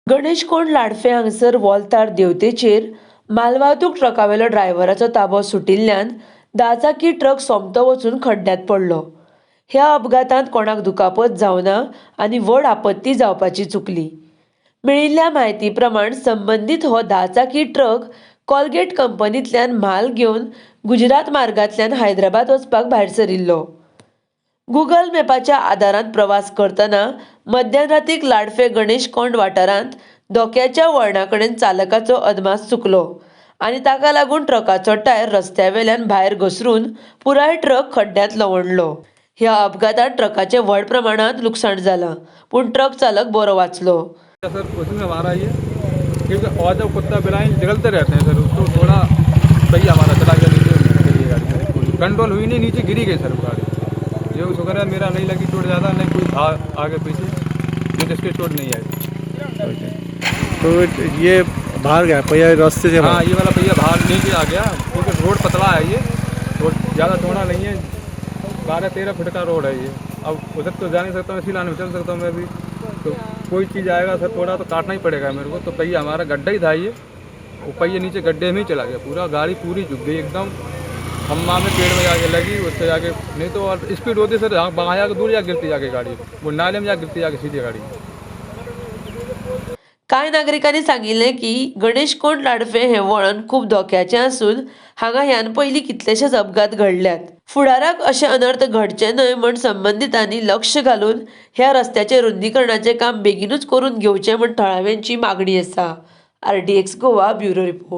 गणेशकोंड लाडफें हांगसर वोल्तार देंवतेचेर मालवाहतूक ट्रकावेलो ड्रायव्हराचो ताबो सुटिल्ल्यान दाचाकी ट्रक सोमतो वचून खड्ड्यांत पडलो. ह्या अपघातांत कोणाक दुखापत जावना आनी व्हड आपत्ती जावपाची चुकली. मेळिल्ल्या म्हायती प्रमाण संबंदीत हो दाचाकी ट्रक कॉलगेट कंपनींतल्यान म्हाल घेवन गुजरात मार्गांतल्यान हैदराबाद वचपाक भायर सरिल्लो. गुगल मॅपाच्या आदारान प्रवास करतना मध्यानरातीक लाडफें गणेशकोंड वाठारांत धोक्याच्या वळणा कडेन चालकाचो अदमास चुकलो आनी ताका लागून ट्रकाचो टायर रस्त्या वेल्यान भायर घसरून पुराय ट्रक खड्ड्यांत लवंडलो. ह्या अपघातांत ट्रकाचें व्हड प्रमाणांत लुकसाण जालां, पूण ट्रक चालक बरो वाचलो. सर, उसमें हमारा ये क्योंकि और जब कुत्ता बिलाई निकलते रहते हैं सर, उसको थोड़ा सही हमारा चला गया नीचे। गिरी गाड़ी, कंट्रोल हुई नहीं, नीचे गिरी गई सर गाड़ी। ये शुक्र है मेरा नहीं लगी चोट ज़्यादा, नहीं कोई था आगे पीछे, नहीं जिसके चोट नहीं आई। तो ये बाहर गया पहिया रास्ते से हाँ। बाहर? ये वाला पहिया बाहर नीचे आ गया, क्योंकि रोड पतला है ये, रोड ज़्यादा चौड़ा नहीं है। 12-13 फुट का रोड है ये। अब उधर तो जा नहीं सकता हूँ, इसी लाइन में चल सकता हूँ मैं भी। तो कोई चीज़ आएगा सर, थोड़ा तो काटना ही पड़ेगा मेरे को। तो पहिया हमारा गड्ढा ही था ये, वो पहिया नीचे गड्ढे में ही चला गया पूरा। गाड़ी पूरी झुक गई एकदम, खम्मा में, पेड़ में जाके लगी उससे जाके। नहीं तो और स्पीड होती सर, वहाँ जाके दूर जाके गिरती जाके गाड़ी, वो नाले में जाके गिरती जाके सीधी गाड़ी। कांय नागरिकांनी सांगिल्लें की गणेशकोंड लाडफें हें वळण खूब धोक्याचें आसून हांगा ह्यान पयलीं कितलेशेच अपघात घडल्यात. फुडाराक अशे अनर्थ घडचे न्हय म्हण संबंदितांनी लक्ष घालून ह्या रस्त्याचें रुंदीकरणाचें काम बेगिनूच करून घेवचें म्हण थळाव्यांची मागणी आसा. RDX Goa, bureau report.